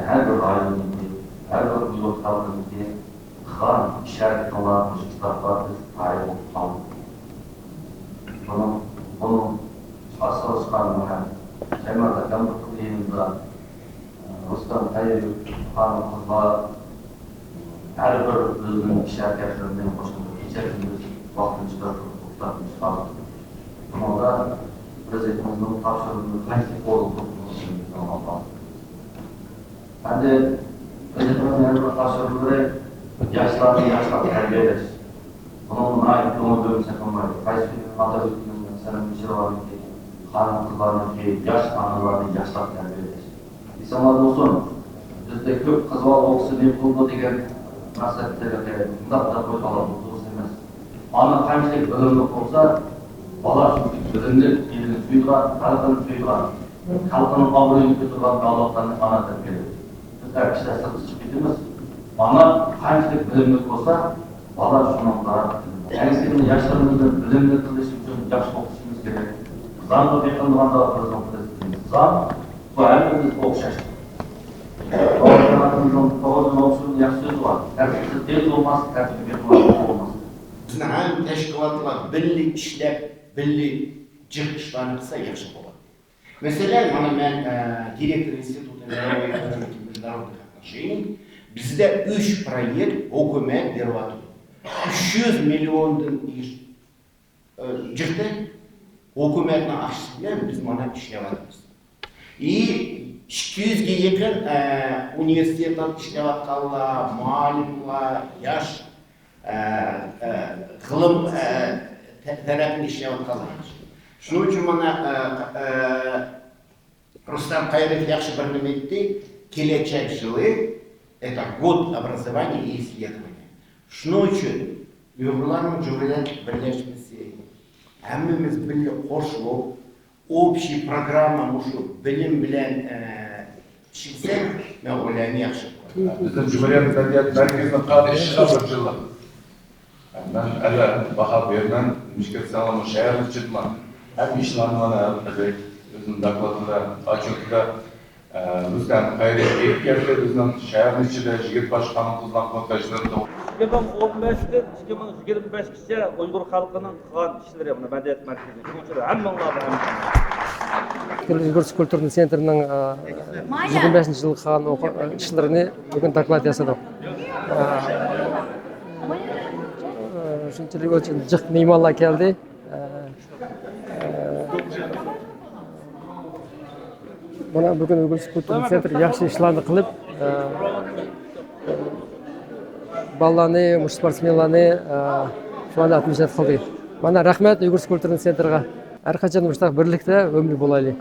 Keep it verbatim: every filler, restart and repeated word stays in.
ھەر بىر ئائىلىنىڭكى، ھەر بىر ئۇيغۇر خەلقىنىڭكى قىلغان ئىش ھەرىكىتىڭلار مۇشۇ كىتابقا بىز تايىنلىق قالدۇق. بۇنىڭ، بۇنىڭ ئاساسلىشقان مۇھەم، جامائەت ئەمدى يېنىدا، ئە، رۇستەم خەيرى خانىم قىزلار ھەر بىر ئۆزىنىڭ ئىش ھەرىكەتلىرىنى مۇشۇ كېچە كۈندۈز ۋاقتىنى چىقىرىپ توختاتمىش قالدۇق. بۇنىڭدا پرېزىدېنتىمىزنىڭ تاپشۇرۇقىنى قايسى ئورۇندا تۇرغىنىنى بىلمەيدىغان. ئەمدى پرېزىدېنتىمىزنىڭ يەنە بىر تاپشۇرۇقلىرى ياشلارنى ياشلاپ تەربىيەلەش. بۇنىڭغا ناھايىتى كۆڭۈل بۆلمىسەك بولمايدۇ. قايسى كۈنى ئاتا ئۆزىنىڭ سەلەم بېشىرىۋالدىكى خانىم قىزلارنىڭكى ياش ئانىلارنى ياشلاپ تەربىيەلەش. ئېسىڭلاردا بولسۇن، بىزدە كۆپ قىز بالا ئوقۇسا نېمە قىلىدۇ دېگەن مەقسەتتە مۇنداق دەپ قويۇپ قالىمىز، توغرا ئەمەس. ئانا قانچىلىك بىلىملىك بولسا، بالا شۇنچىلىك بىلىملىك، ئېلىنى سۆيىدىغان، خەلقىنى سۆيىدىغان، خەلقىنىڭ ئابرۇيىنى كۆتۈرىدىغان ئەۋلادلارنى ئانا تەربىيەلەيدۇ. بىز ئەر كىشىلەر سىرتقا چىقىپ كېتىمىز. ئانا قانچىلىك بىلىملىك بولسا، بالا شۇنىڭغا قاراپ كېتىدۇ. يەنى ياشلىرىمىزنى بىلىملىك قىلىش ئۈچۈن ياخشى ئوقۇتۇشىمىز كېرەك. زامغا بېقىنىدىغاندا بىزنىڭ پرېزىدېنتىمىز زام، بۇ ھەممىمىز ئوخشاش. باۋۇرجانىمىزنىڭ، باۋۇرجان ئوقۇشىنىڭ ياخشى سۆزى بار. تەرتىپسىز تېز بولماس، تەرتىپكە بولماس. بىزنىڭ ھەممە تەشكىلاتلار بىللە ئىشلەپ، بىللە جىق ئىشلارنى قىلسا ياخشى بولاتتى. مەسىلەن، مانا مەن، ئە، دىرېكتور ئىنستىتۇتى مىللىي قاتناشمىسى. بىزدە ئۈچ پرويېكت ھۆكۈمەت بېرىۋاتىدۇ. ئۈچ يۈز مىليوندىن ئېش-، ئە، جىقتە ھۆكۈمەتنىڭ ئاقچىسى بىلەن بىز مانا ئىشلەۋاتىمىز. ئى، ئىككى يۈزگە يېقىن، ئە، ئۇنىۋېرسىتېتتا ئىشلەۋاتقانلار، مۇئەللىملەر، ياش، ئە، ئە، غىلىم، ئە، تە-، تەرەپتە ئىشلەۋاتقانلار. شۇنىڭ ئۈچۈن مانا، ئە، ئە، رۇستەم قايرىيېف ياخشى بىر نېمە ئېيتتى، كېلەچەك يىلى، это год образования и исследования. شۇنىڭ ئۈچۈن ئۇيغۇرلارنىڭ جۇمھۇرىيەت بىرلەشمىسى، ھەممىمىز بىللە قوشۇلۇپ، ئوبشىي پروگرامما مۇشۇ بىلىم بىلەن، ئە، ئىشلىسەك، مەن ئويلايمەن ياخشى بولار. بىزنىڭ جۇمھۇرىيەت مەدەنىيەت مەركىزىنىڭ قىلغان ئىشىغا بىر يىللىق. مەن ئەلە باھا بېرىمەن، نېمىشقا دېسەڭلار، شەھەرنىڭ ئىچىدىمۇ ھەممە ئىشلارنى مانا ھەم قىلدى. ئۆزىنىڭ دوكلاتىدا، ئاتچوتىدا، ئە، رۇستەم خەيرى ئېيتىپ كەتتى، بىزنىڭ شەھەرنىڭ ئىچىدە يىگىت باش خانىم قىزلار قۇرۇلتايچىلىرى. ئىككى مىڭ ئون بەشتىن ئىككى مىڭ يىگىرمە بەشكىچە ئۇيغۇر خەلقىنىڭ قىلغان ئىشلىرى، مانا مەدەنىيەت مەركىزىنىڭ شۇنىڭ ئۈچۈن ھەممىڭلارغا ھەممىڭلارغا. ئۇيغۇر كۇلتۇرنىڭ سېنتىرىنىڭ، ئە، يىگىرمە بەشىنچى يىلغا قىلغان ئوقۇ-، ئىشلىرىنى بۈگۈن دوكلات ياسىدۇق. ئە، ئە، شۇنچىلىك ئۆلچەمدە جىق مېھمانلار كەلدى. ئە، ئە، مانا بۈگۈن ئۇيغۇر كۇلتۇرنىڭ سېنتىرى ياخشى ئىشلارنى قىلىپ، ئە، بالىلارنى، مۇشۇ سپورتسمېنلارنى، ئە، شۇلارنى ئاتمىشات قىلدى. مانا رەھمەت ئۇيغۇر كۇلتۇرنىڭ سېنتىرىغا. ھەر قاچان مۇشۇنداق بىرلىكتە ئۆمۈر بولايلى.